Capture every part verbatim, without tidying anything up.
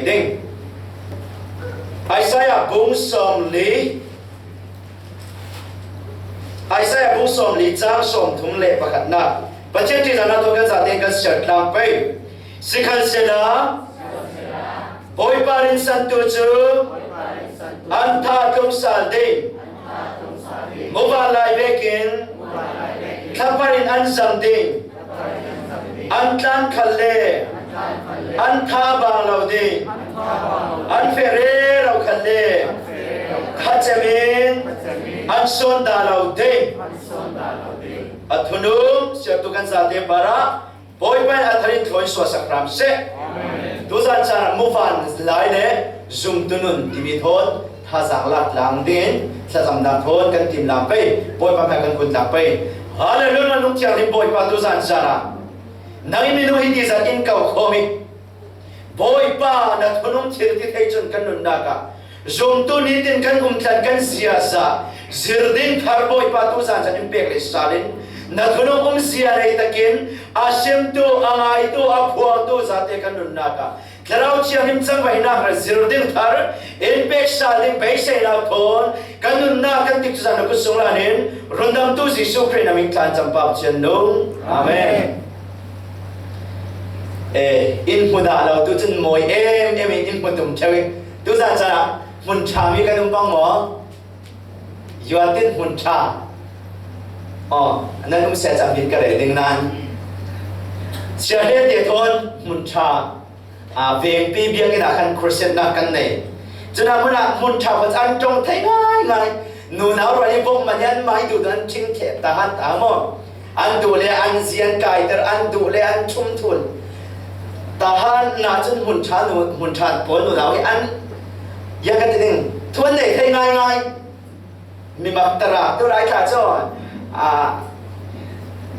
ding. Isaiah bung sawmli, Isaiah bung sawmli chang sawmthum le pakhatna. Pathian ṭihzahna thawn kan zate kan siar tlang pei. Sikhalsehla, Bawipa rinsantu cu an tha a tlung sal ding, muvanlai vekin thlapar in an zam ding, an tlan khalle an tha a bang lo ding, an feh rero khalle thacem in an sawn dah lo ding. A thunung siartu kan zate parah Bawipa in a thar in thlawi suahsak hram seh. Tuzan caan ah muvanlai le zumtu nun timi thawn thazaang lak tlang dingin thlacamnak thawn kan timlam pei, Bawipa hmai kan kun tlang pei. Hallelujah, nung thianghlim Bawipa tuzan caan ah nang in minung hi tizat in kau khawm i Bawipa na thunung thil ti thei cun kan nunnak ah zumtu nitin kan umtlan kan ziaza zir ding thar Bawipa tuzan caan in pek lei sal in na thunung umzia nei takin a simtu, a ngaitu, a phuangtu zate kan nunnak ah Thlarau Thianghlim cangvaihnak hra zir ding thar in pek sal ding beiseinak thawn kan nunnak kan tikcu zan a kut sung lan in rundamtu Jesuh Khrih na min tlan campa Pathian nung. Amen. Eh, in hmu dah lo tu cun mawi em em in in hmu tum ṭheu i tuzan caan ah hmun ṭha mi kan um pang maw? Yuatin hmun ṭha. Aw, nan um seh cang min ka rel ding nan. Sia Hlete thawn hmun ṭha, aa, vengpi biakinn ah khan khursatnak kan nei. Cun a hmun ah hmun ṭha khuac an ṭong thei ngaingai. Nunau rual i vok man i an mai duh an ṭhing theh tahan ta maw? An duh le an zi an kaiter, an duh le an ṭhum thun. Tahan na cun hmun ṭha, hmun ṭha pawl nunau hi an, ya ka ti ding, thu an nei thei ngaingai. Mimak tara tu lai tla cun, aa,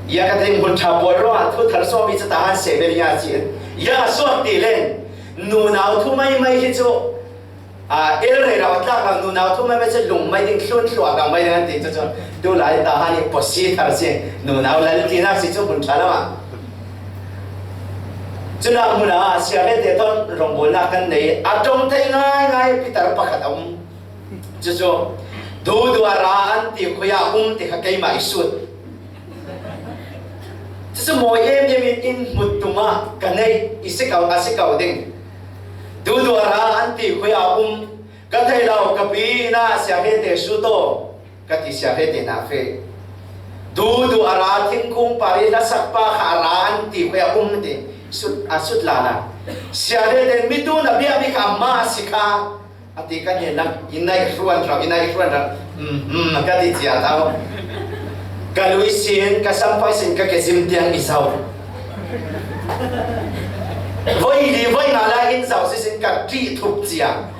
ya ka ti ding, hmun ṭha pawl ruangah thu thar sawmi cu tahan seh ve ria ci. Ya suak ti len nunau thu mai mai hi cu, aa, el rero tlak lo, nunau thu mai mai cu lung mai ding, thlun thluak lo mai ding an ti cu cu. Tu lai tahan i puasi thar si, nunau lal tinak si cu hmun ṭha lo ah. Cunak hmun ah Sia Hlete thawn rawngbawlnak kan nei. A ṭong thei ngaingai pitar pakhat a um. Cucu, duhduh a ra an ti khoi ah um ti kha keimah i sut. Cucu mawi em em in in hmut tum ah ka nei i si ko, a si ko ding. Duhduh a ra an ti khoi ah um ka thei lo, ka pi na Sia Hlete sut aw ka ti, Sia Hlete na feh. Duhduh a ra thingkung par i hlasak pa kha a ra an ti khoi ah um ti sut, a sut lala. Sia Hlete mi tu na biakmi kha amah a si kha. A ti ka hnenah, i naih hruan hram, i naih hruan hram. Mm, mm, ka ti cia tau. Ka lui sin, ka sampai sin, ka ke zim tiang i zau. Voi li, voi nga lai in zau si sin ka ṭih thup cia.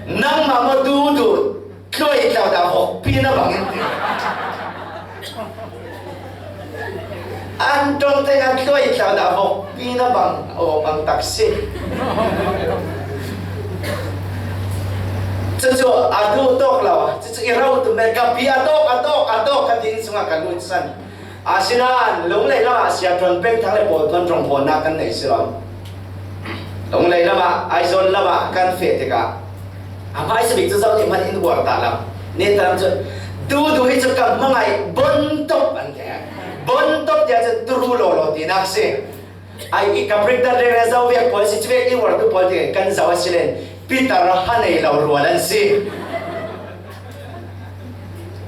Nangmah maw duhduh, tluai tlau dah vok pi na bang in ti. An ṭong thei an tluai tlau dah vok pi na bang, aw bang tak si. Cucu a duh tawk lo, cucu i ro tu me ka pi a tawk, a tawk, a tawk ka tin sungah ka lut san. Asinain lunglei lamah Sia Ṭuan Peng Thang le pawl thawn rawngbawlnak kan nei si lo. Lunglei lamah, Aizawl lamah kan feh tikah, a hmaisa bik cu zoh nih hmanh in uar ta lo. Nih taram cu, duhduh hi cu ka hmangai, bontop an ti. Bontop tiah cun turu lawlaw tinak si. Ai i ka printer le zo vek pawl si, cuvek i uartu pawl ti kan zoh a si len, pitar ha nei lo rual an si.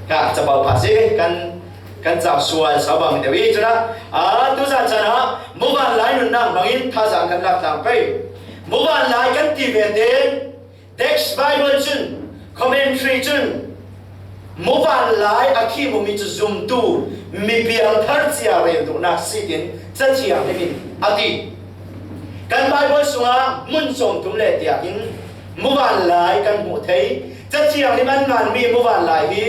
Ka capo pha si, kan, kan cau sual so bang deuh i cun ah, a, tuzan caan ah muvanlai nunnak hmangin thazaang kan lak tlang pei. Muvanlai kan ti ve tein text Bible cun, commentary cun, muvanlai a khim ummi cu zumtu, mi piangthar cia rel duhnak si tin Cathiang nih in a ti. Kan Bible sungah hmun sawmthum le tiah in muvanlai kan hmuh thei. Cathiang nih an nganmi muvanlai hi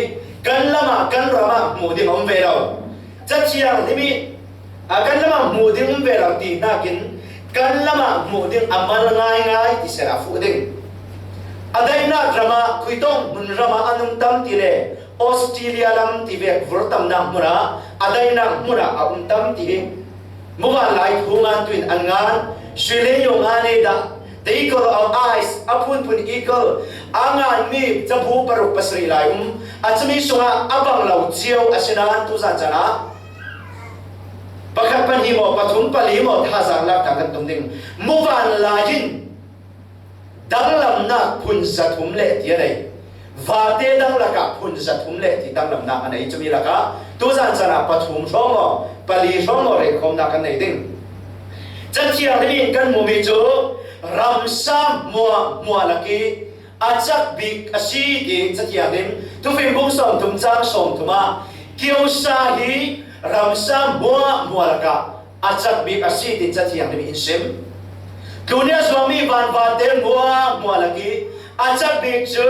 kan lamah, kan ramah hmuh ding a um ve lo. Cathiang nih a kan lamah hmuh ding um ve lo ti hnakin kan lamah hmuh ding a mal ngaingai ti sehla fuh ding. A daihnak ramah, khuitawng hmun ramah an um tam ti le Australia lam ti vek vur tamnak hmunah a daihnak hmunah a um tam ti hi. Muvanlai thu ngan tuin an ngan, Sri Lanka ngan i dah, The eagle of eyes, a phunphun eagle, a ngan mi cabu paruk pasarih lai um, a cumi sungah a bang lo cio a si nain tuzan canah pakhat pahnih maw, pathum pali maw, thazang lak ta kan tum ding. Muvanlai in danglamnak phun zathum le ti a nei. Vate dang lakah phun zathum le ti danglamnak a nei. Cumi lakah tuzan canah pathum hrawng maw, pali hrawng maw, relkhawmnak kan nei ding. Cathiang nih kan hmuhmi cu ramsa hmuahhmuah lak i a cak bik a si ti Cathiang nih Thufim bung sawmthum cang sawmthum ah kiosa hi ramsa hmuahhmuah lakah a cak bik a si ti Cathiang nih in sim. Tuni a zuami vanvate hmuahhmuah lak i a cak bik cu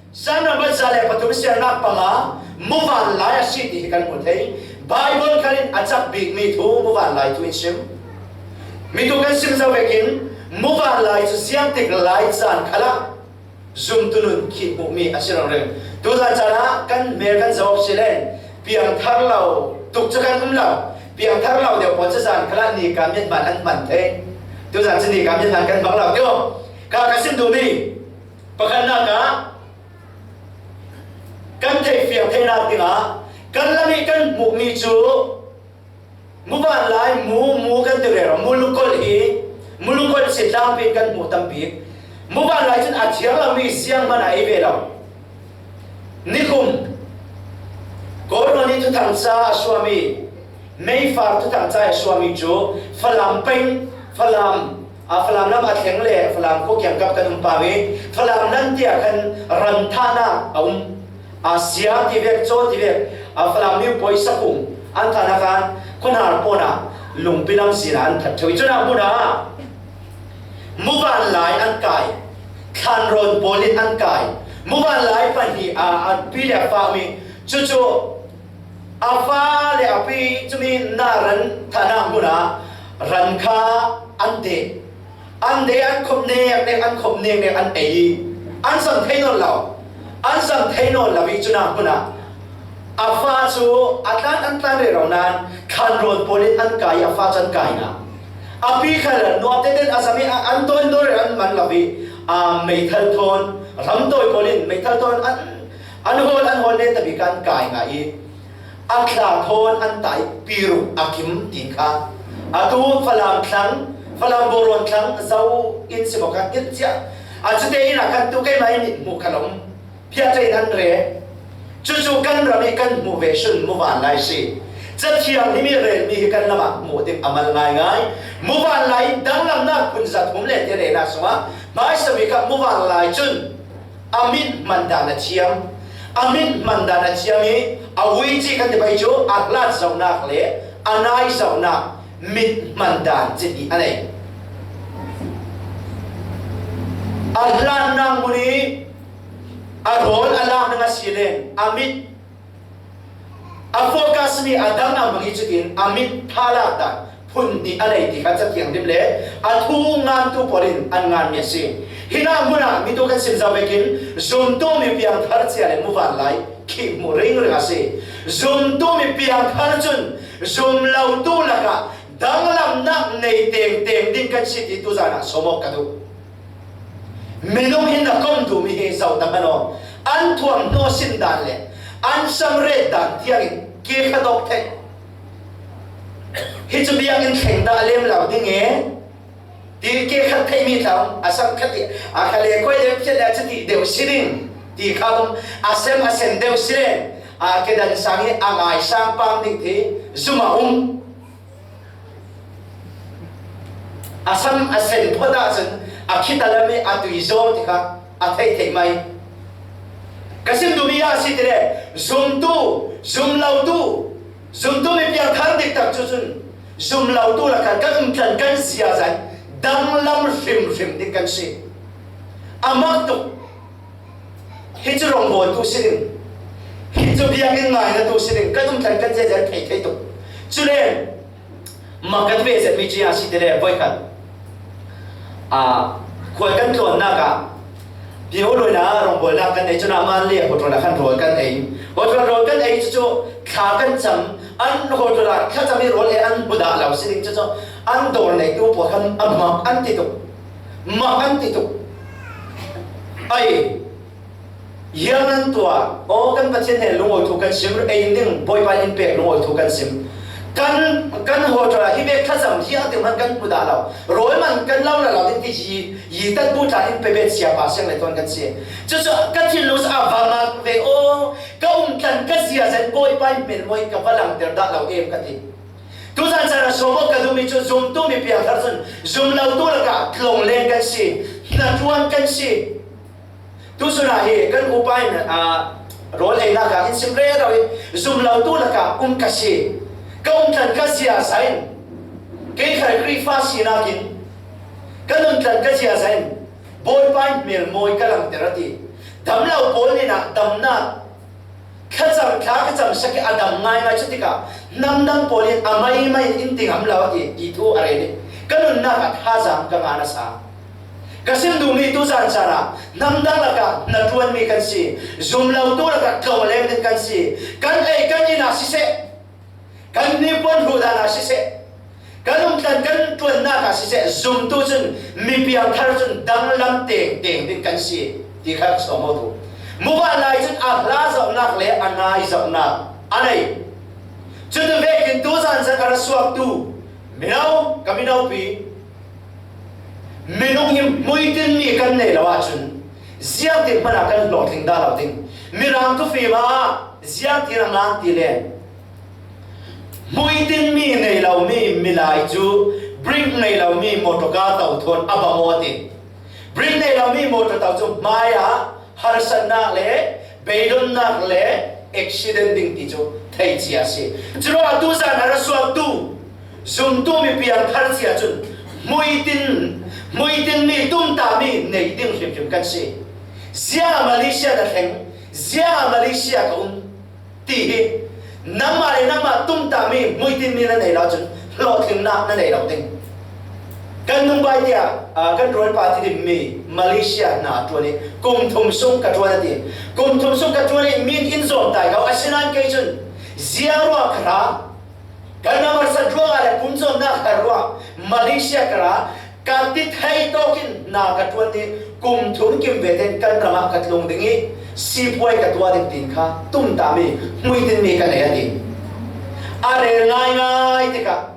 Salm nambat za le pathum siarnak panga muvanlai a si ti hi kan hmu thei. Baibal khal in a cak bikmi thu muvanlai thu in sim. Mi thu kan sim zo vekin muvanlai cu ziangtik lai caan khalah zumtu nun khih hmuhmi a si ringring. Tuzan caan ah kan hmel kan zo si len piangthar lo tuk cu kan um lo. Piangthar lo deuh pawl cu zan khalah nika mianhman an hman thei. Tuzan cu nika mianhman kan hmang lo deuh. Ka, ka sim duhmi pakhatnak ah kan theihfiang theinak dingah kan lam i kan hmuhmi cu muvanlai mu, mu kan ti rero, mu lukolh hi, mu lukolh si tlangpi in kan hmuh tampi. Muvanlai cun a thiang lomi zianghman ah ei ve lo. Nikum Kawlrawn i thuthang ca a suami, meifar thuthang ca a suami cu Falam peng, Falam, a Falam lam a thleng le Falam khua kiangkap kan um pah i Falam nan tiah khan ran thahnak a um. A sia ti vek, caw ti vek, a Falam mi pawi sakung an thahnak ah khuanhar pawn ah lungpi lam sin ah an that ṭheu i cun a hmun ah muvanlai an kai, thlanrawn pawl in an kai, muvanlai pahnih a, a pi le a fa mi cucu a fa le a pi cumi na ran thahnak hmun ah ran kha an deh. An deh, an khop nek nek, an khop nek nek an ei i an zam thei nawn lo, an zam thei nawn lo i cun a hmun ah a fa cu a tlan, an tlan rero nain thlanrawn pawl in an kai i a fa cu an kai hna. A pi khal nuam tete in a zam i a, an dawn dawn rero an man lo i, aa, meithal thawn, ramtawi pawl in meithal thawn an, an hawl, an hawl len tabik an kai hna i a thla thawn an tai, piruk a kim ti kha. Atu Falam thlang, Falam Borawn thlang zo in si maw kha ngilh cia. A cute in a kan tu keimah i mit hmuh kha lo. Phiat in an re. Cucu kan ram i kan hmuh ve sun muvanlai si. Cathiang nih mi relmi hi kan lam ah hmuh ding a mal ngaingai. Muvanlai in danglamnak phun zathum le ti a neinak sungah hmaisabik ah muvanlai cun a mit hman dan a thiam, a mit hman dan a thiam i a uici kan ti pei cu a hlat zohnak le a nai zohnak mit hman dan cihnih a nei. A hlatnak mun i a rawl a lak ding a si len a mit a focus mi a dang a hmang i cutin a mit thalak dan phun hnih a nei ti kha Cathiang dim le a thu ngantu pawl in an nganmi a si. Hinah hmun ah mi tu kan sim zo vekin zumtu mi piangthar cia le muvanlai khih hmuh ringring a si. Zumtu mi piangthar cun zum lotu lakah danglamnak nei tengteng ding kan si ti tuzan ah sawm awk ka duh. Minung in na kom duhmi hi zoh ta hmanh aw. An thuam hnawh sin dan le an sam ret dan tiangin ke khat awk theih. Hi cu biakinn thleng dah lem lo ding e ti ke khat theihmi tla um. A sam khat i a kha le koi deuh phiat le a cuti deuh si ding ti kha um. A sem a sen deuh si len a kedan sang i a ngai sang pang ding ti zum a um. A sam a sen phawt ahcun a khit a lam i a tui zaw ti kha a theih theih mai. Ka sim duhmi ah a si ti le zumtu, zum lotu, zumtu mi piangthar diktak cu cun zum lotu lakah kan umtlan kan ziaza in danglam hrimhrim ding kan si. A mak tuk. Hi cu rawngbawltu si ding, hi cu biakinn ngainatu si ding, kan umtlan kan zeizat thei thei tuk. Cule mak kan ve zetmi cu a si ti le voikhat, aa, khual kan tlawnnak ah Piholoi na rawngbawlnak kan ei cun a man le hotual ah khan rawl kan ei. Hotual rawl kan ei cucu thla kan cam, an hotual ah thlacam i rawl ei an hmu dah lo si ding cucu an dawr neitu pawl khan a mak an ti tuk. Mah an ti tuk. Ai, hiang an tuah, aw, kan Pathian hnen lungawi thu kan sim, ei ding Bawipa in pek lungawi thu kan sim. Kan, kan hotel ah hi bek thlacam hiang ti man kan hmu dah lo. Rawl man kan lo la lo ding ti hi, hi tat bu tla in pe bet sia pa siang le tuan kan si. Chu chu ka thinlung a va mak ve aw, ka um tlan ka zia zen Bawipa in hmel mawi ka va langter dah lo em ka ti. Tuzan chan a sawm aw ka duhmi cu zumtu mi piangthar cun zumlotu lakah tlawng leng kan si, hnaṭuan kan si. Tusun ah hi kan upa in, aa, rawl einak ah in sim rero i zumlotu lakah um ka si. Ka um tlan ka zia zain, kei khal Khrihfa sinak in ka nun tlan ka zia zain Bawipa in hmel mawi ka langter a ti. Damlo pawl nih ah damnak thlacam thla ka camsak i a dam ngaingai cu tikah hnamdang pawl in a maimai in in ti ngam lo a ti, ti thu a rel i ka nunnak ah thazaang ka ngah nasa. Ka sim duhmi tuzan chan ah hnamdang lakah hnaṭuanmi kan si, zumlotu lakah tlawng leng ding kan si, kan ei kan inn ah siseh, kan hnipuan hruh dan ah siseh, kan umtlan kan ṭuannak ah siseh, zumtu cun mi piangthar cun danglam tengteng ding kan si ti kha ka sawm aw tu. Mubah lai cun a hla zohnak le a nai zohnak a nei. Cuti vekin tuzan zan a ra suaktu mino, ka minopi, minung hi hmuitinmi kan nei lo ahcun ziangtin hmanh ah kan hlawhtling dah lo ding. Mirang thufim ah ziangtin a ngan ti le hmuitinmi nei lomi milai cu brake nei lomi motor kaa to thawn a bang aw ti. Brake nei lomi motor to cu hmai ah harsatnak le beidonnak le accident ding ti cu thei cia a si. Curuangah tuzan a ra suaktu zumtu mi piangthar cia cun hmuitin, hmuitinmi tumtahmi nei ding hrimhrim kan si. Ziah Malaysia na thleng, ziah Malaysia ka um ti hi nangmah le nangmah tumtahmi hmuitinmi na nei lo cun hlawhtlinnak na nei lo ding. Kan nungbai tiah, aa, kan rualpa tidimmi Malaysia hna ṭuan i kum thum sung ka ṭuan a ti. Kum thum sung ka ṭuan i min in zawm tai ko, asinain kei cun ziang ruah ka hra, kan namar sat ruangah le pumzawnnak har ruah Malaysia ka ra, ka ti thei tawkin hna ka ṭuan i kum thum kim ve tein kan ram ah ka tlung ding i sipuai ka tuah ding tiin kha tumtahmi hmuitinmi ka nei a ti. A rel ngaingai tikah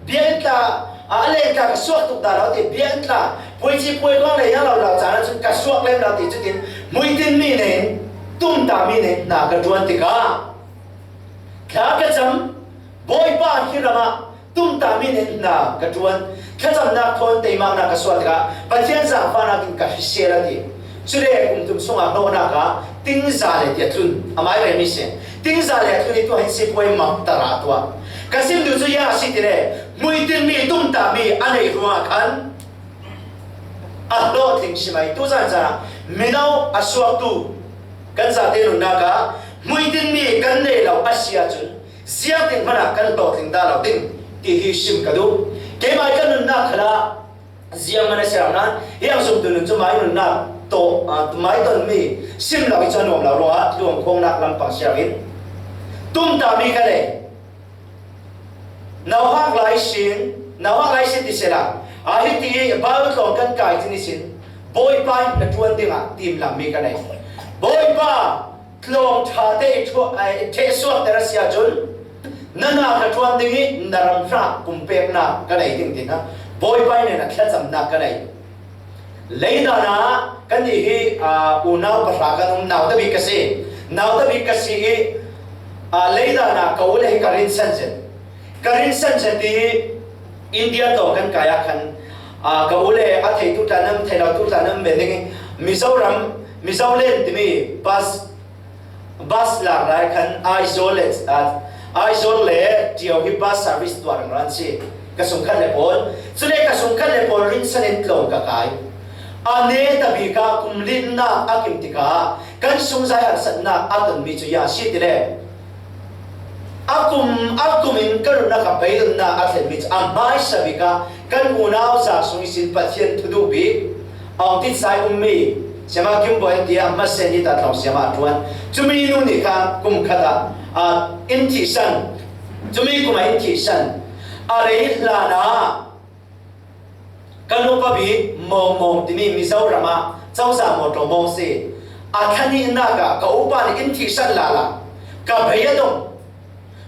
biakinn tla, a leng tla ka suak tuk dah lo ti, biakinn tla puici puai kong le yang lo lo caan ahcun ka suak lem lo ti cutin hmuitinmi nen tumtahmi nen hna ka ṭuan tikah thla ka cam, Bawipa hi ram ah tumtahmi nen hna ka ṭuan, thlacamnak thawn teimaknak ka suah tikah Pathian zaangfahnak in ka hrisel a ti. Cule kum thum sungah hlawhnak ah tingza le tiah tlun, amai remi si. Tingza le tlun i tuah hin sipuai maktar ah a tuah. Ka sim duh cu ya a si ti le, hmuitinmi tumtahmi a neih ruangah khan a hlawhtling si mai. Tuzan caan ah mino a suaktu kan zate nunnak ah hmuitinmi kan nei lo a si ahcun ziangtin hmanh ah kan hlawhtling dah lo ding ti hi sim ka duh. Keimah i ka nunnak khalah ziangman a si lo nain, hi ang zumtu nun cu mai nunnak tawh, aa, mai tonmi sim lo i cu a nuam lo ruangah luangkhawngnak lampang si loin tumtahmi ka nei. Nauhak lai sin, nauhak lai sin ti sehla, aa, hiti i Baibal tlawng kan kai cin ihsin Bawipa in na ṭuan dingah timlammi ka nei. Bawipa, tlawng ṭha te i ṭhuah, aa, i ṭhehsuakter a si ahcun na hna ka ṭuan ding i na ram hna pumpeknak ka nei ding, ti hna. Bawipa in a thlacamnak ka nei. Leidan ah kannih hi, aa, unau pahra kan um, nauta bik ka si. Nauta bik ka si i, aa, leidan ah ka u le hi ka rinsan zet. Ka rinsan zet i India tawng kan kai ah khan, aa, ka u le a theitu tla nam, thei lotu tla nam men ding i Mizoram, Mizo len timi bus Bus lak lai khan Aizawl le, ah, Aizawl le Tio hi bus service tuah ringring an si. Ka sungkhat le pawl. Cule ka sungkhat le pawl rinsan in tlawng ka kai. A neta bik ah kum linak a kim tikah kan sungzai harsatnak a tonmi cu ya si ti le. A kum, a kum in ka nunnak a beidonnak a thlenmi cu a hmaisa bik ah kan unau za sung ihsin Pathian thu duh bik a hong titsai ummi Siama Kim Boy an ti a hmaseh ni ta tlawng siama a ṭuan. Cumi nu nih kha kum khat ah, ah, in thihsan. Cumi kum ah in thihsan. A rei hlan ah Ka nupa bi Mawng Mawng timi Mizoram ah cozah mawtaw mawng si. A thla nihnak ah ka upa nih in thihsan lala ka bei a dong.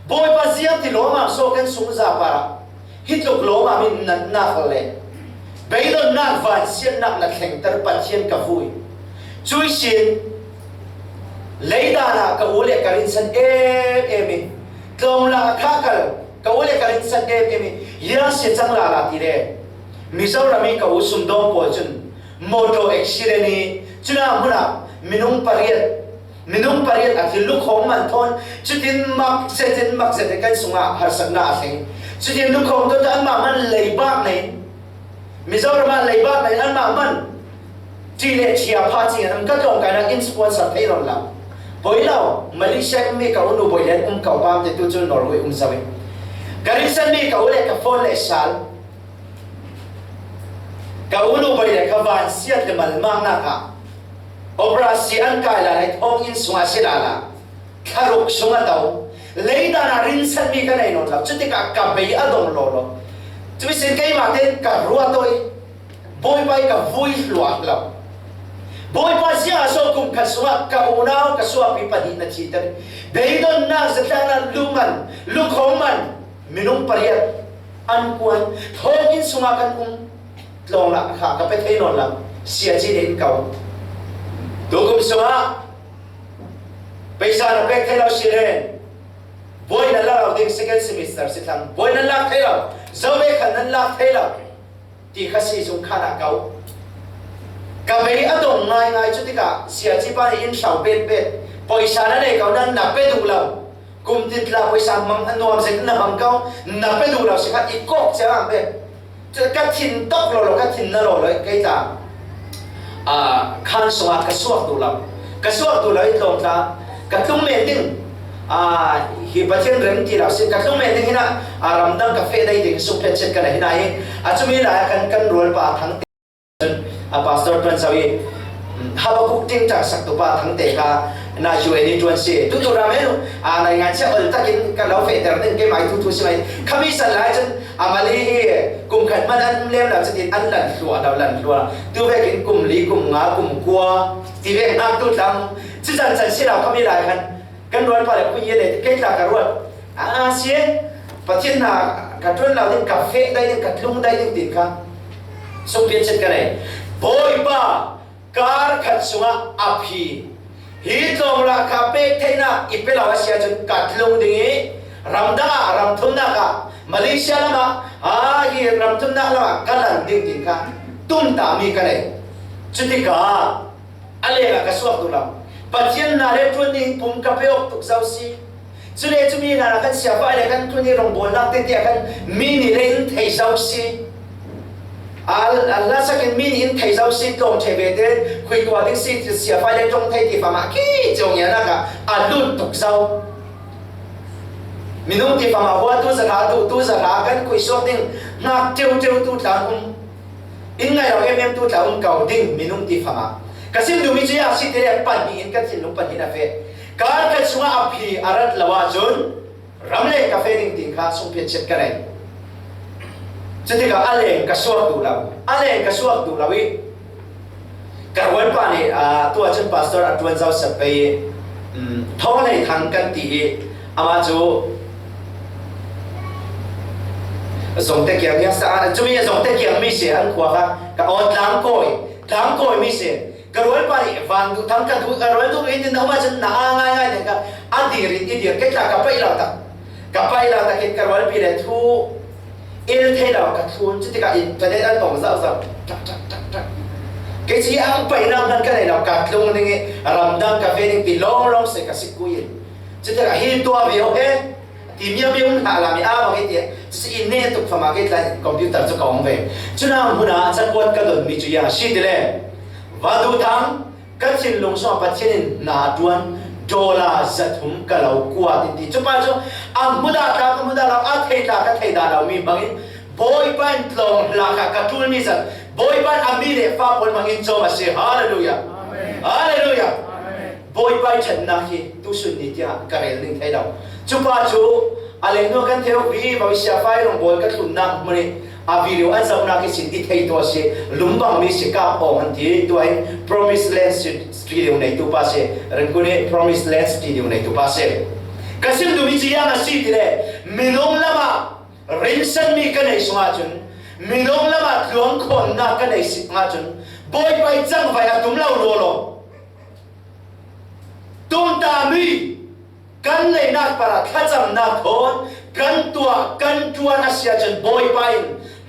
Bawipa, ziang ti lawmam so kan sung zaparah hi tluk lawmam in natnak le beidonnak vansiatnak na thlengter Pathian ka vui. Cui sin leidan ah ka u le ka rinsan em em i tlawng lak a khah kal ka u le ka rinsan em em i ziang sia cang lala ti le Mizoram i ka u sumdawng pawl cun motor accident i cuna hmunah minung pariat minung pariat a thil lukhawng man thawn cutin mak zetin mak zet kan sungah harsatna a thleng. Cutin lukhawng tawh anmah man leibak nei Mizoram ah leibak nei anmah man ṭih le ṭhia pha cingin an ka tlawngkainak in sponsor thei nawn lo. Poi lo, Malaysia ummi ka u nu Bawi Lian um ka upa te tu cun Norway um zo i ka rinsanmi ka u le ka phone le sal ka u nu Bawi Lian ka vansiat le malmaknak ah operasi an kai lala i thawnginn sungah si lala. Thlaruk sung a to. Leidan ah rinsanmi ka nei nawn lo. Cutikah ka bei a dong lawlaw. Cumi sin keimah tein ka ruat aw i Bawipa i ka vui hluah lo. Bawipa ziah a so kum khat sungah ka unau ka suapi pahnih na thihter i beidonnak zatlannak luman lukhawng man minung pariat an kuan thawnginn sungah kan um tlawng lak kha ka pe thei nawn lo. Siaci nih in ko. Tukum sungah Pesa na pek thei lo si len buai na lak lo ding second semester si thlang buai nan lak thei lo. Zo ve khan nan lak thei lo ti kha si zung khan ah ko. Ka bei a dong ngaingai cu tikah siaci pa nih in hlau petpet pawisa na nei ko nan na pe duh lo. Kum tin tla pawisa mang a nuam zet na mang ko na pe duh lo si kha i kawk cia ang bet. Cu ka thin tok lawlaw ka thin na lawlaw kei tla khan sungah ka suak duh lo. Ka suak duh lo i tlawng tla ka tlung men ding hi Pathian rem ti lo si ka tlung men ding hinah ramdang ka feh dai ding sung phet chet ka na hinah hi. A cumi lai a kan kan rualpa thang a pastor tuan sau i Habakuk tingtang saktu pa thangte kha na U N i tuan si. Tutu ram henu a nai ngan sia ol takin ka lo fehter ding keimai tutu si mai. Khami san lai cun a mali hi kum khat man an um lem lo cutin an lan hlua lo lan hlua. Tu vekin kum li kum nga kum kua ti vek nak tu tlang. Cizan can si lo khami lai khan kan rualpa le khui le kei tla ka ruat. A si Pathian hna ka tuan lo ding ka feh dai ding ka tlung dai ding tin kha sungpian chet ka nei. Bawipa kar khat sungah a phi hi tlawng lak kha pek theihnak i pe lo a si ahcun ka tlung ding i ramdang ah ramthumnak ah Malaysia lamah a hi ramthumnak lamah ka lan ding tin kha tumtahmi ka nei. Cutikah a lengah ka suak duh lo. Pathian hna le ṭuan ding pum ka pe awk tuk zo si. Cule cumi hna kan siafai le kan tlun i rongbawlnak tete a kan mi nih le in thei zo si. A, a hlasak in mi nih in thei zo si tlawng ṭheh ve te khui tuah ding si siafai le ṭong thei ti fama khi cio ngianak ah a lut tuk zo. Minung ti fama hua tu zahra tu tu zahra kan khuisuak ding hngak ṭeu ṭeu tu tlang um. In ngai lo em em tu tla um ko ding minung ti fama ka sim duhmi cu a si ti le pahnih in ka thinlung pahnih na feh. Kar khat sungah a phi a rat lo ahcun ramleng ka feh ding ti kha sungphiat chet ka nei. Cutikah a leng ka suak duh lo, a leng ka suak duh lo i ka rualpa nih, aa, tuah cun pastor a ṭuan zo sep pei i, um, Thawng Lei Thang kan ti i, amah cu Zongte Kiang, Yang Sa, cumi Zongte Kiang mi si, an khua kha ka aw Tlangkawi, Tlangkawi mi si. Ka rualpa nih van duh thang ka duh, ka rual duh in na um ahcun na aa ngaingai ding kha a dir in i dir, kei tla ka paih lo tak, ka paih lo tak in ka rualpi le thu il thei lo ka thlun, cutikah internet an tong zauh zauh. Ṭak, ṭak, ṭak, ṭak. Kei cu a paihnak hman ka nei lo, ka tlung ding i ramdang ka feh ding ti lawnglawng si ka si kui in. Cutikah hi tuah ve aw he, ti miami um hlah lam i a bang i ti, cucu i neh tuk fama kei tla computer cu ka ong ve. Cuna hmun ah cakuat ka donmi cu ya si ti le, va duh thang, ka thinlung sungah Pathian in na a ṭuan, dollar zathum ka lo kuat in ti. Cupa cu a hmu dah tla ka hmu dah lo, a thei tla ka thei dah lo mi hmangin Bawipa in tlawng hla kha ka ṭulmi zat, Bawipa in a mi le fa pawl hmangin cawm a si. Hallelujah. Amen. Hallelujah. Amen. Bawipa i ṭhatnak hi tusun ni tiah ka rel ning thei lo. Cupa cu a leng hnu kan theu vivo i siafa i rong bawl ka tlunnak hmun i a video an zohnak i sin i thei tuah si, lum bang mi si kap awng an ti. Tua in Promise Land Studio neitu pa si, Rangoon i Promise Land Studio neitu pa si. Ka sim duhmi cu ziang a si ti le, minung lamah rinsan mi ka neih sungah cun, minung lamah tluang khawnnak ka neih sungah cun, Bawipa i cangvai a tum lo lawlaw. Tumtahmi kan neinak parah thlacamnak thawn kan tuah, kan ṭuan a si ahcun Bawipa in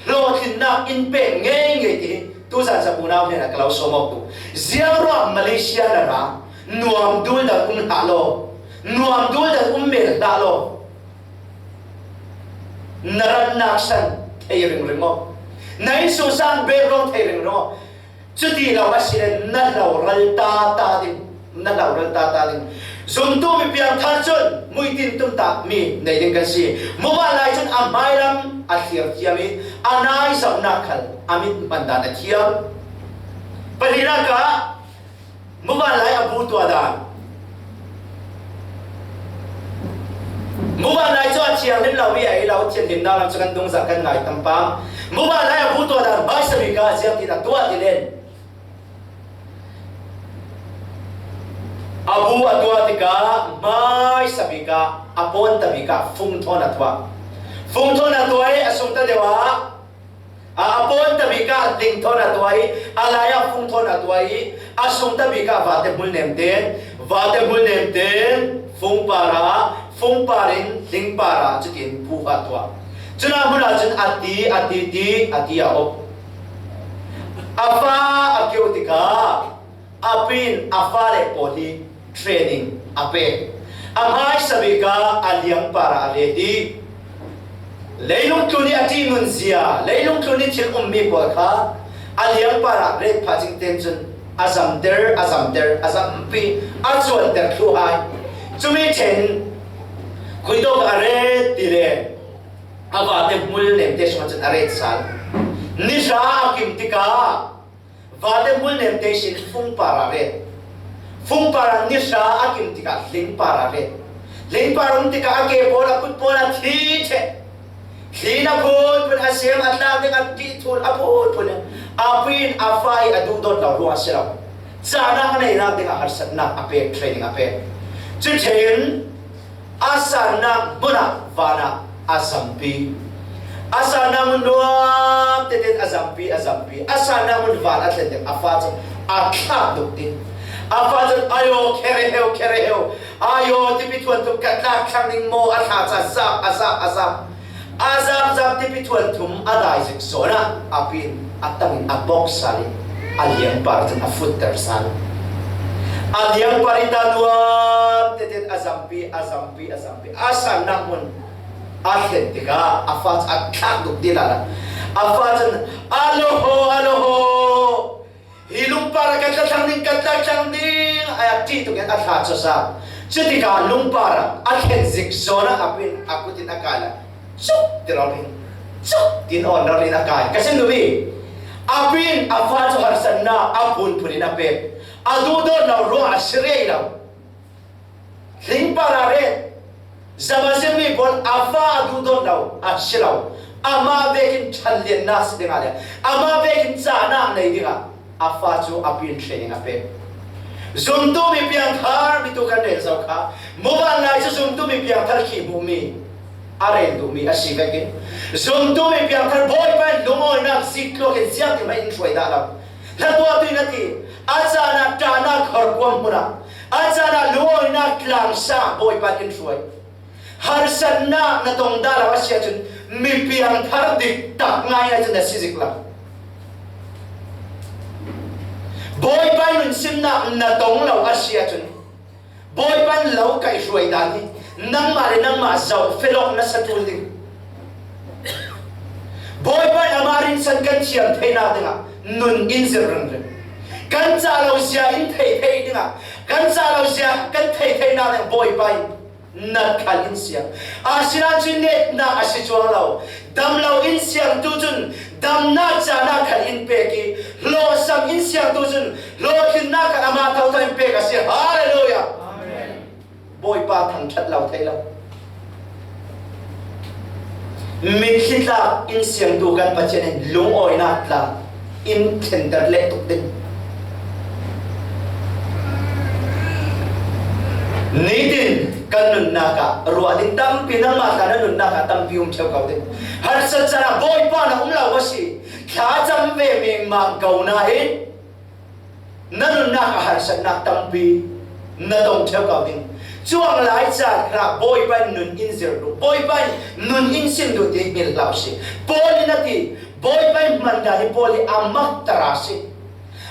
hlawhtlinnak in pek ngei ngei ti hi tuzan cabu nau hnenah ka lo sawm awk tu. Ziang ruah Malaysia na ra, nuam dul dang um hlah law, nuam dul dang um men hlah law. Na ratnak san thei ringring aw, na innsungsang background thei ringring aw. Cuti lo a si le na hloral ta ta ding, na hloral ta ta ding. Zumtu mi piangthar cun muitin tumtahmi nei ding kan si. Muvanlai cun a hmailam a thlir thiam i a nai zohnak khal a mit hman dan a thiam. Pahnihnak ah muvanlai a bu tuah dan. Muvanlai cu a thianghlim lo i a ei lo, thianghlimnak lam cu kan dungzah kan ngai tampam. Muvanlai a bu tuah dan hmaisa bik ah ziang tiin a tuah ti len. A bu a tuah tikah hmaisa bik ah a pawnta bik ah fung thawn a tuah. Fung thawn a tuah i a sungta deuh ah a, a pawnta bik ah hling thawn a tuah i, a lai ah fung thawn a tuah i, a sungta bik ah vate hmul nem tein, vate hmul nem tein, fung par ah, fung par in hling par ah cutin bu a tuah. Cun a hmun ah cun a ti, a ti, ti, a ti a op. A fa a keuh tikah a pin a fale pawl hi training a pek. A hmaisa bik ah a liangpar ah a ret i leilung tlun i a ṭihnun zia, leilung tlun i thil ummi pawl kha a liangpar ah ret phah cingten cun a zamter, a zamter, a zampi, a cuanter thluh hai. Cumi ṭhen khuitawk a ret ti le a vate hmul nemte sungah cun a ret sal. Nihra a kim tikah vate hmul nemte sin fungpar ah ret. Fungpar ah nihra a kim tikah hlingpar ah ret. Hlingpar um tikah a ke pawl, a kut pawl a thi ṭheh. Thlin a phunphun a sem, a tlak ding a ṭih thul a phunphun. A pin a fa i a duhdawt lo ruang a si lo. Cahnak a neinak dingah harsatnak a pek, training a pek. Cuṭhen a sannak hmun ah van ah a zampi. A sannak hmun nuam tein a zampi, a zampi. A sannak hmun van a thlen ding a fa cu a thlak duk ding. A fa cu, "Ayo, khereheu, khereheu. Ayo, tipi thuanthum ka tlak thlang ding maw?" A thla ca zap, a zap, a zap. A zap zap tipi thuanthum a dai zik zawn ah a pin a tang in a bawk sal i a liangpar cun a futter sal. A liangpar i ta nuam tein a zampi, a zampi, a zampi. A sannak hmun a thlen tikah a fa cu a thlak duk dih lala. A fa cun, "Aloho, aloho! Hi lungpar ah ka tla thlang ding, ka tla thlang ding," a ṭih tuk in a thla cu a sa. Cutikah lungpar ah a thlen zik zawn ah a pin a kut in a kai lai. Cuk ti rori, cuk tin awn rori in a kai. Ka sim duhmi, a pin a fa cu harsatnak a phunphun in a pek. A duhdawt lo ruang a si rih lo. Hlingpar ah ret. Zamazin mi pawl a fa a duhdawt lo a si lo. Amah vekin ṭhanliannak si dingah le amah vekin cahnak nei dingah a fa cu a pin training a pek. Zumtu mi piangthar mi tu kan rel zo kha. Muvanlai cu zumtu mi piangthar khi hmuhmi a rel duhmi a si vekin zumtu mi piangthar Bawipa in lungawinak zik tluak in ziangtin hmanh in hruai dah lo. Hla tuah tu in a ti, a cahnak ṭahnak khorkuam hmun ah, a cahnak lungawinak tlang sang Bawipa in hruai. Harsatnak na tong dah lo a si ahcun mi piangthar dik tak ngai ahcun na si zik lo. Bawipa in nunsimnak na tong lo a si ahcun Bawipa in lo kaih hruai dan hi nangmah le nangmah zoh felok na sa ṭul ding. Bawipa in amah rinsan kan thiam theinak dingah nun in zir ringring. Kan cah lo zia in thei thei dingah, kan cah lo zia kan thei theinak dingah Bawipa in nat khal in siang. Asinain cun netnak a si cuang lo. Dam lo in siang tu cun damnak cahnak khal in pek i, hlawhsam in siang tu cun hlawhtlinnak khal amah thotho in pek a si. Hallelujah! Amen. Bawipa thangṭhat lo thei lo. Mitthli tlak in siangtu kan Pathian in lungawinak tla in thlenter leh tuk ding. Nitin kan nunnak ah ruah ding tampi, nangmah tla na nunnak ah tampi um ṭheu ko ding. Harsat caan ah Bawipa na um lo maw si? Thlacam ve mengmang ko nain na nunnak ah harsatnak tampi na tong ṭheu ko ding. Cuang lai caan kha Bawipa in nun in zir duh, Bawipa in nun in sim duh ti hmil hlah si. Paul in a ti, Bawipa in hman dan hi Paul hi a makter a si.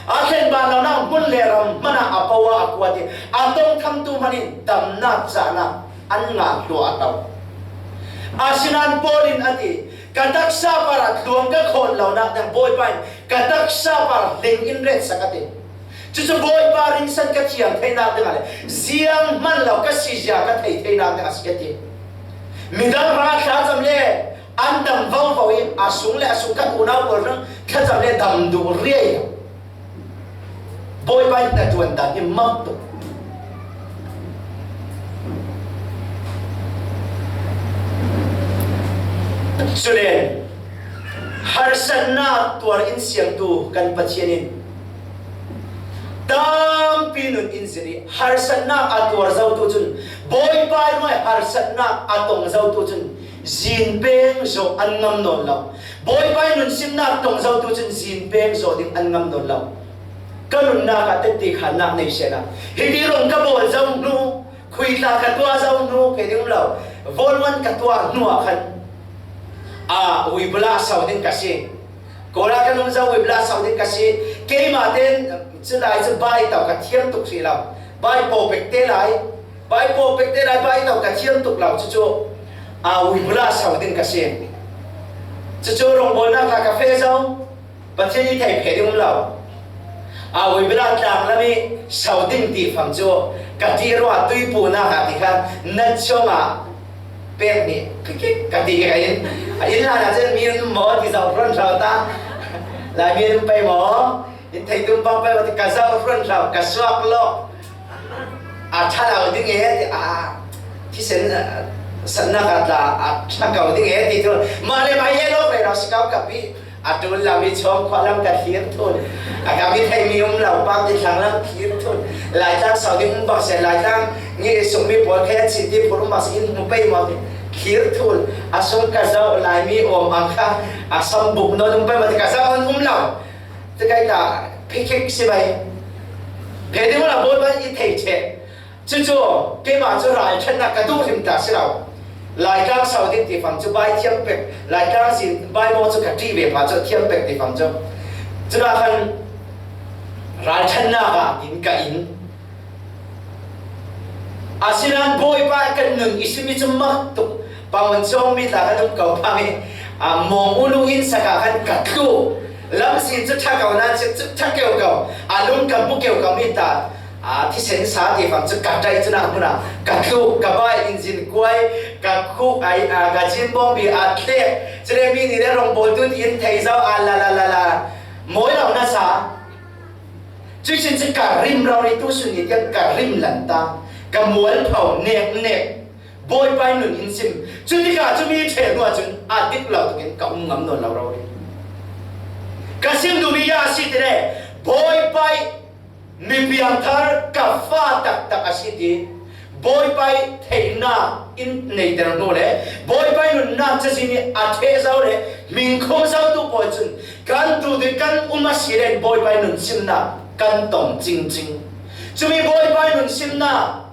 A thlen ban lonak hmun le ram hmanh ah a po a, a kuat hi a, tong thamtu hmanh in damnak caan ah an ngah hlua a to. Asinain Paul in a ti, ka taksa par ah tluang ka khawn lonak ding Bawipa in ka taksa par hling in retsak a ti. Cucu Bawipa ringsan ka thiam theinak ding ah le ziang hman lo ka sizia ka thei theinak ding a si a ti. Midang hra thlacam le an dam vovo i a sung le a sung khat unau pawl hrang thlacam le dam duh riai lo. Bawipa in na ṭuan dan hi mak tuk. Cule harsatnak tuar in siangtu kan Pathian in tampi nun in zir i harsatnak a tuar zotu cun, Bawipa i ruai harsatnak a tong zotu cun zin peng zawh an ngam nawn lo. Bawipa i nunsimnak tong zotu cun zin peng zawh ding an ngam nawn lo. Ka nunnak ah tette khannak nei sehla, hiti rong ka bawl zo hnu, khui tla ka tuah zo hnu, pe ding um lo, volwan ka tuah hnu ah khan, a, uibula sau ding ka si. Kawla ka nung zo uibula sau ding ka si. Keimah tein cu lai cu bai tau ka thiam tuk si lo. Bai pawpek te lai, bai pawpek te lai bai tau ka thiam tuk lo. Cucu, a, uibula sau ding ka si. Cucu rongbawlnak hla ka feh zo. Pathian i theih pheh ding um lo. A, uibila tlang lam i sau ding ti fang cu ka ṭih ruah tuipuhnak ah ti kha nan chung ah pek nih kikik ka ti ka in. A inn hlan ah cun mi an um maw ti zoh hruan hlau ta. Lai mi an um pei maw? In theih tum pang pei maw ti ka zoh hruan hlau, ka suak lawk. A ṭha lo ding e ti, a thisen, a, satnak a tla a ṭha ko ding e ti tu. Mah le mah hi e lo ve lo si ko ka pi. A ṭul lam i chawm khua lam ka thlir thun. A ka mi thei mi um lo pang ti thlang lam thlir thun. Laitlang sau ding um bang se, Laitlang ngi sung mi pawl khe chin ti phur um bang se in hmu pei maw ti thlir thun. A sung ka zoh lai mi um ang kha a sam buk nawn um pei maw ti ka zoh an um lo. Ti kai ta, phikik si bai. Phe ding la bawl bai i thei che. Cucu keimah cu ralṭhatnak ka duh hrim ta si lo. Laitlang sau ding ti fang cu bai thiam pek, Laitlang sin bai maw cu ka ṭih ve pha cu thiam pek ti fang cu. Cunak khan ralṭhatnak ah in ka in. Asinain Bawipa kan nun i simi cu mak tuk. Pangun cawng mi tla kan um ko pang i, a, mawng ulu inn sakah khan ka tlu. Lamzin cu ṭha ko nan si cu ṭha keu ko. A lung ka hmu keu ko mi tla, a, thisen sa ti fang cu ka ṭai cunak hmun ah ka tlu, ka bai inzin kuai, ka khuk ai, a, ka cin bawngbi a tlek. Cule mi nih le rongbawltu ti in thei zo a la la la la. Mawi lo na sa. Cuih sin cu ka rim rori tu sun ni tiang ka rim lan ta, ka mual pho nek nek. Bawipa i nun in sim. Cutikah cu mi ṭheh hnu ahcun a dik lo tukin ka um ngam nawn lo rori. Ka sim duhmi a si ti le Bawipa i mi piangthar ka fa taktak a si ti. Bawipa i theihnak in neiter hnu le Bawipa i nunnak cazin i a ṭheh zo le hmingkhum zotu pawl cun kan duhduh kan um a si len Bawipa i nunsimnak kan tong cingcing. Cumi Bawipa i nunsimnak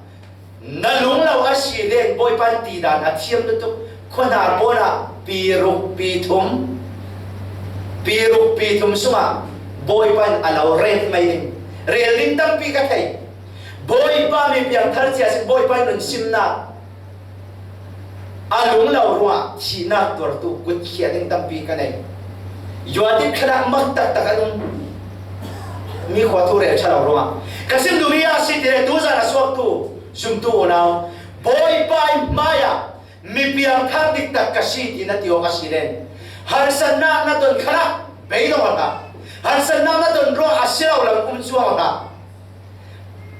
na lung lo a si len Bawipa in tidan a thiam lutuk. Khuahnar pawl ah pi ruk pi thum, pi ruk pi thum sungah Bawipa in a lo rel mai ding, rel ding tampi ka thei. Bawipa mi piangthar cia sin Bawipa in nunsimnak a lung lo ruah thihnak tuartu kutkhia ding tampi ka nei. Yuatik khalah mak taktak an um. Mi khua thu rel ṭha lo ruah ka sim duhmi a si ti le tuzan a suaktu sumtu unau Bawipa i hmaiah mi piangthar diktak ka si ti na ti awk a si len harsatnak na ton khalah beidong a hlah. Harsatnak na ton ruah a si lo lo um cuang a hlah.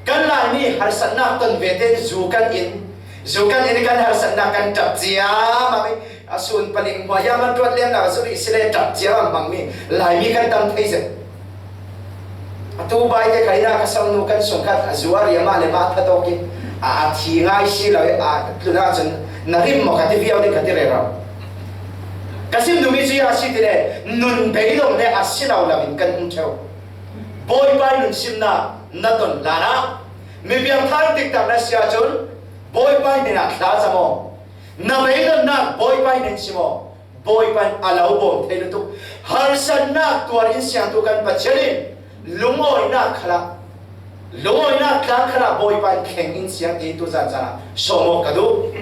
Kan Laimi harsatnak ton ve tein zu kan in, zu kan in kan harsatnak kan ṭap cia mah mi A sun paling hmua hiam an tuat lem lo, a zu rih si le ṭap ciang ang hmang mi Laimi kan tam thei zet. A tu bai te khaina ka sangnu kan sung khat a zu a riam a le mah thatawk in a, a thi ngai si lo, a tlun ahcun na rim maw ka ti viau ding ka ti rero. Ka sim duhmi cu a si ti le nun bei lo le a si lo lo in kan um ṭheu. Bawipa nun simnak na ton hlan ah mi piangthar diktak na si ahcun Bawipa hnen ah thlacam aw. Na beidonnak Bawipa hnen sim aw. Bawipa in a lo bawm thei lutuk. Harsatnak tuar in siangtu kan Pathian in lungawinak khalah, lungawinak tlang khalah Bawipa in thleng in siang tiin tu zan caan ah sawm awk ka duh.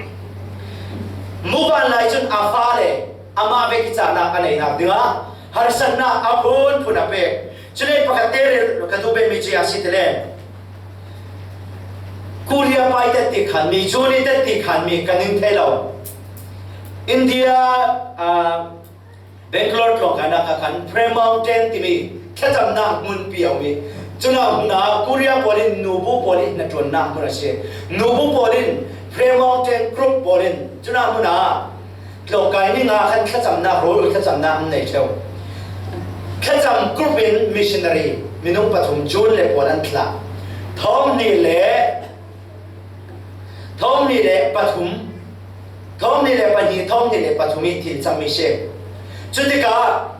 Muvan lai cun a fale amah vek i cahnak a neinak dingah harsatnak a phunphun a pek. Cule pakhat te rel ka duh bikmi cu a si ti le, Korea pai te ti khan mi, Juni te ti khan mi kan in thei lo. India, aa, Bangalore tlawngkainak ah khan Prayer Mountain timi thlacamnak hmunpi a um i, cunah hmun ah Korea pawl in nubu pawl i hnaṭuannak hmun a si. Nubu pawl in Prayer Mountain group pawl in cunah hmun ah tlawngkai ni nga khan thlacamnak, rawl thlacamnak an nei ṭheu. Thlacam group in missionary minung pathum June le pawl an thlah. Thawng hnih le, thawng hnih le pathum, thawng hnih le pahnih, thawng hnih le pathum i thil cammi si. Cutikah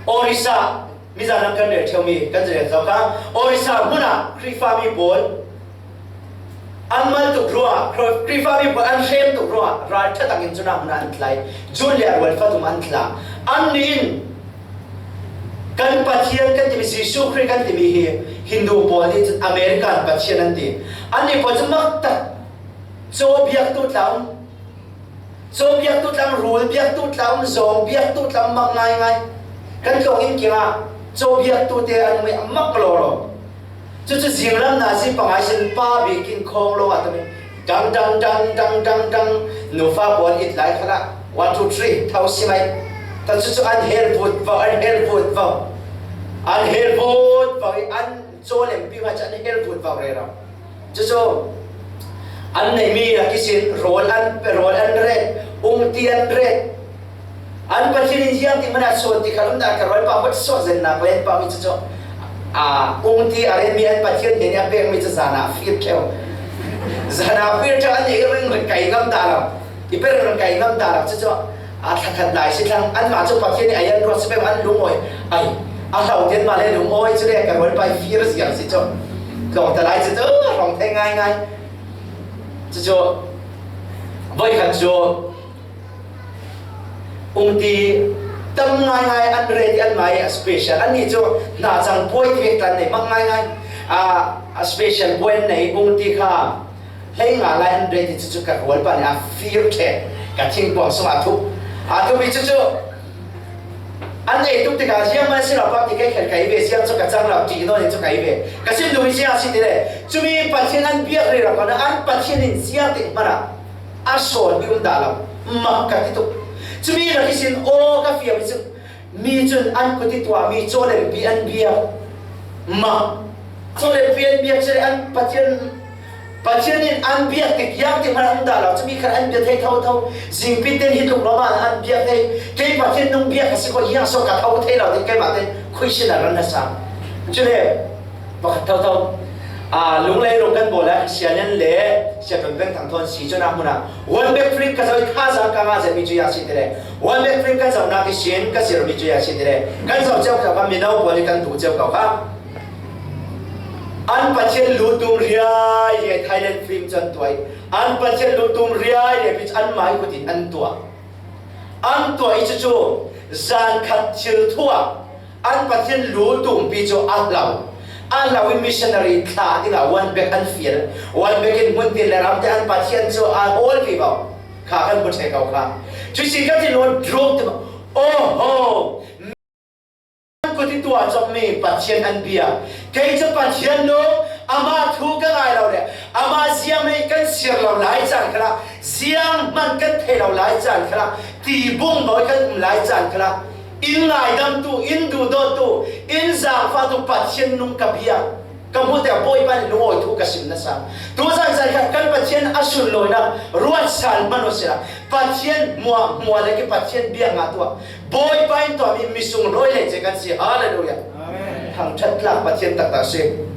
Orissa, mizan lam kan rel ṭheumi kan rel zo kha, Orissa hmun ah Khrihfami pawl an mal tuk ruangah, Khrihfami pawl an hrem tuk ruangah ralṭha takin cunah hmun ah an tlai. June le a rual pathum an thlah. Annih in kan Pathian kan timi, Jesuh Khrih kan timi hi Hindu pawl nih cun American Pathian an ti. Annih pawl cu maktak caw biaktu tla um, caw biaktu tla um, rul biaktu tla um, zawng biaktu tla um, mak ngaingai. Kan tlawng inn kiangah caw biaktu te an um i a mak lawlaw. Cucu zinglam nazi pangai sin pa bikin khawng lawng a tami dang dang dang dang dang dang, nufa pawl it lai khalah one, two, three tho si mai. Ta cucu an hel vut vo, an hel vut vo, an hel vut vo i an caw lempi hmanh an hel vut vo rero. Cucu an neimi a kisin rawl an, rawl an ret, ungti an ret. An Pathian in ziang ti hmanh ah sawn ti kha lum dah ka rualpa hot sawh zennak len pah mi cucu, aa, ungti a renmi an Pathian hnen i a pekmi cu zan ah fir ṭheu. Zan ah fir ṭheu an i ring ring kai ngam dah lo. I pe ring ring kai ngam dah lo cucu, aa, thlakhat lai si thlang. Anmah cu Pathian i a yan ruat si peuh an lungawi. Ai, a hlo tian mah le lungawi cu le ka rualpa i fir ziang si cu. Tlawng ta lai cucu hrawng thei ngaingai. Cucu voikhat cu ungti tam ngaingai an ret i anmah i a special. Annih cu hna cang puai ti vek tlan nei mak ngaingai. A, a special puai an nei ungti kha hlei nga lai an ret i cucu ka rualpa nih a fir ṭheh, ka thingkuang sungah a thup. A thup i cucu an ei tuk tikah ziang man si lo pah ti kei khen ka i ve, ziang cu ka cang lo ṭih nawn i cu ka i ve. Ka sim duhmi ziang a si ti le, cumi Pathian an biak rero khan an Pathian in ziang tik hmanh ah a sawn i um dah lo, mak ka ti tuk. Cumi rak ihsin aw ka fiam i cu, mi cun an kut i tuahmi caw lempi an biak. Mah, caw lempi an biak cun an Pathian, Pathian in an biak tik, ziang tik hmanh an dah lo, cumi khan an bia thei thotho. Zingpin ten hi tluk lawmah an biak thei. Kei Pathian nung biak ka si ko, ziang so ka tho thei lo, ti keimah ten khuisin a ran hmasa. Cule, pakhat thotho. Aa, Lunglei rung kan bawl lai, Sia Lian le Sia Ṭun Peng Thang thawn si cun a hmun ah One Bag Film ka zoh i thazaang ka ngah zetmi cu a si ti le, One Bag Film kan zohnak ihsin ka zirmi cu a si ti le, kan zoh cio kha, mino pawl i kan duh cio ko kha. An Pathian lutum riai riai Thailand film cu an tuah i, an Pathian lutum riai riai pi cu anmah i kut in an tuah. An tuah i cucu zan khat thil thuah an Pathian lu tumpi cu a hlo. A hlo i missionary thlah dingah One Bag an fial. One Bag in hmun tin le ramte an Pathian cu a hawl vivo kha kan hmu ṭheh ko kha. Cuih si kan ti lo druk ti, oh ho! An kut i tuah cawkmi Pathian an bia. Kei cu Pathian nung, amah thu ka ngai lo le, amah ziangmei kan siar lo lai caan khalah, zianghman kan thei lo lai caan khalah, tibung bawi kan um lai caan khalah, in ngaidamtu, in duhdawttu, in zaangfahtu Pathian nung ka bia. Ka hmuhte ah Bawipa nih lungawi thu ka sim nasa. Tuzan zan khat kan Pathian a sunlawina ruat sal hman uh sila. Pathian hmuah, hmuah le ki Pathian biak ngah tu ah Bawipa in tua mi, mi sunglawi lei ci kan si. Halleluiah. Amen. Thangṭhat tlak Pathian taktak si.